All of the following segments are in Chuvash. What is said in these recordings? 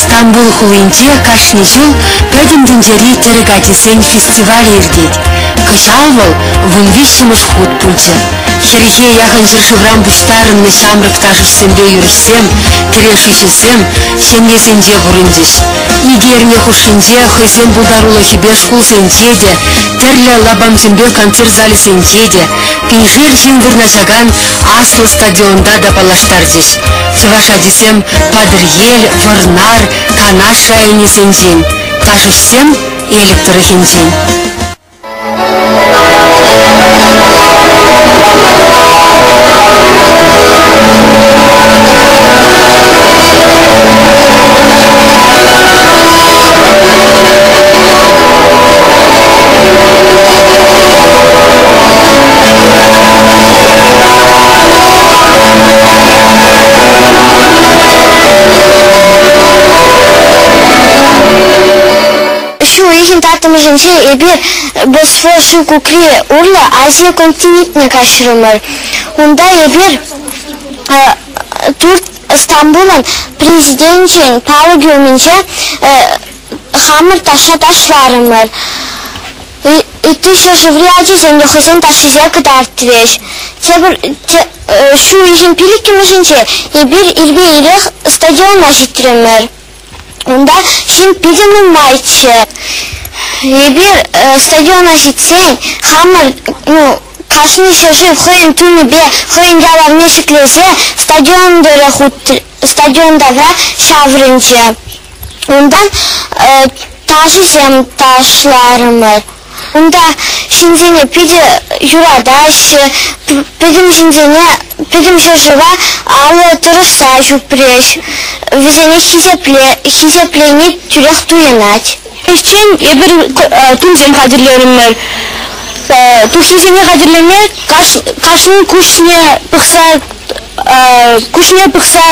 Стамбул хулинче кашни ҫул Пӗтӗм тӗнчери тӗрӗк ачисен фестивалӗ иртет. Кӑҫал вӑл 13-мӗш хут пулчӗ. Хӗрхе яхӑн ҫӗршывран пуҫтарӑннӑ ҫамрӑк ташӑҫсемпе юрӑҫсем, кӗрешӳҫӗсем ҫемьесенче пурӑнчӗҫ. Икӗ эрне хушшинче хӑйсен пултарулӑхӗпе шкулсенче те, тӗрлӗ лапамсемпе концерт залӗсенче те, пиншер ҫын вырнаҫакан аслӑ стадионта та паллаштарчӗҫ. Чӑваш ачисем Патӑрьел, Вӑрнар, Канаш районӗсенчен, ташӑҫсем Элӗк тӑрӑхӗнчен. Ҫу уйӑхӗн тӑваттӑмӗшӗнче эпир Босфор шыв кукри урлӑ Ази континентне каҫрӑмӑр. Унта эпир Стамбулӑн президенчӗн палӑкӗ умӗнче хамӑр ташша ташларӑмӑр. Ытти ҫӗршыври ачасем те хӑйсен ташшине кӑтартрӗҫ. Тепӗр ҫу уйӑхӗн пиллӗкмӗшӗнче эпир ирпе ирех стадиона ҫитрӗмӗр. Унта ҫын питӗ нумайччӗ. Эпир стадиона ҫитсен хамӑр ну, кашни ҫӗршыв хӑйӗн тумӗпе, хӑйӗн ялавне ҫӗклесе стадион тӑрӑх стадион тавра ҫаврӑнчӗ. Унтан ташӑсем ташларӑмӑр. Унта ҫынсене питӗ юратаҫҫӗ, пӗтӗм ҫынсене, пӗтӗм ҫӗршыва алӑ тӑрӑшса ҫупрӗҫ. Вӗсене хисеплени тӳрех туйӑнать. Ӗҫчен эпир тумсем хатӗрлерӗмӗр. Тухьисене хатӗрлеме кашнин куҫне пӑхса куҫне пӑхса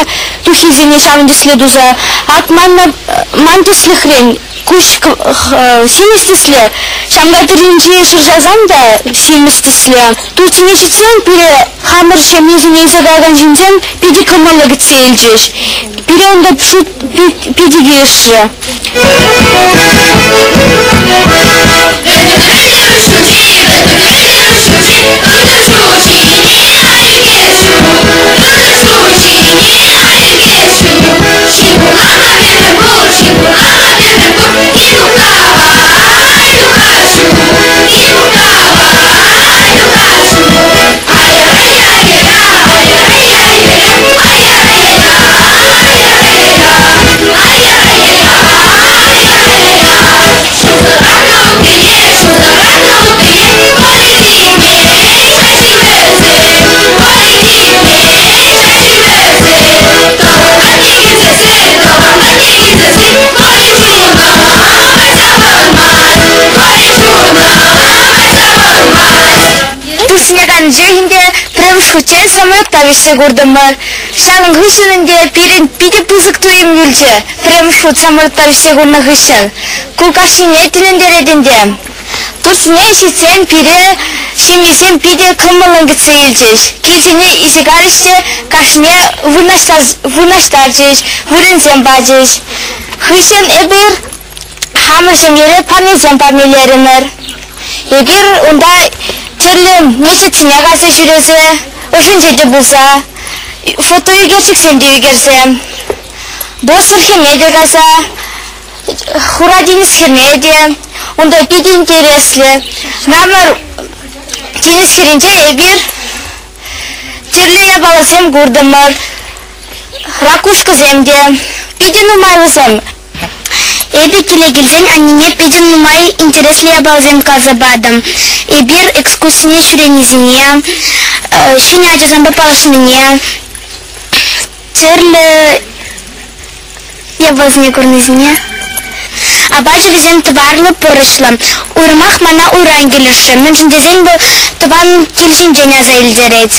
тухьисене ҫавӑн тӗслӗ туса. Ак ман тӗслӗхрен куҫ симӗс тӗслӗ, ҫамка тӑрринчи шӑрҫасам та симӗс тӗслӗ. Турцине ҫитсен пире хамӑр ҫемьесене илсе каякан ҫынсем питӗ кӑмӑллӑ кӗтсе илчӗҫ. Пире унта питӗ килӗшрӗ. Тусне ӗнтӗ пӗрремӗш хутчен самолетпа вӗҫсе куртӑмӑр. Ҫавӑн хыҫҫӑн ӗнтӗ пирӗн питӗ пысӑк туйӑм юлчӗ пӗрремӗш хут самолетпа вӗҫсе курнӑ хыҫҫӑн. Ку кашнине тӗлӗнтерет ӗнтӗ. Турцине ҫитсен пире ҫемьесем питӗ кӑмӑллӑн кӗтсе илчӗҫ. Килсене илсе карӗҫ те кашнине вырнаҫтарчӗҫ, вырӑнсем пачӗҫ. Хыҫҫӑн эпир хамӑр ҫемьере парнесем парнелерӗмӗр. Эпир унта тӗрлӗ мечетсене кайса ҫӳресе, ӑшӗнче те пулса, фотоӳкерчӗксем те ӳкерсе, Босфор хӗрне те кайса, Хура тинӗс хӗрне те, унта питӗ интереслӗ. Мрамор тинӗс хӗрринче эпир тӗрлӗ япаласем куртӑмӑр, ракушкӑсем те, питӗ нумай вӗсем. Эпӗ киле килсен аннене питӗ нумай интереслӗ япаласем каласа патӑм. Эпир экскурсине ҫӳренисене, ҫӗнӗ ачасемпе паллашнине, тӗрлӗ япаласене курнисене. Апачӗ вӗсем тӑварлӑ, пӑрӑҫлӑ. Уйрӑмах мана уйран килӗшрӗ, мӗншӗн тесен вӑл тӑван кил ҫинчен аса илтерет.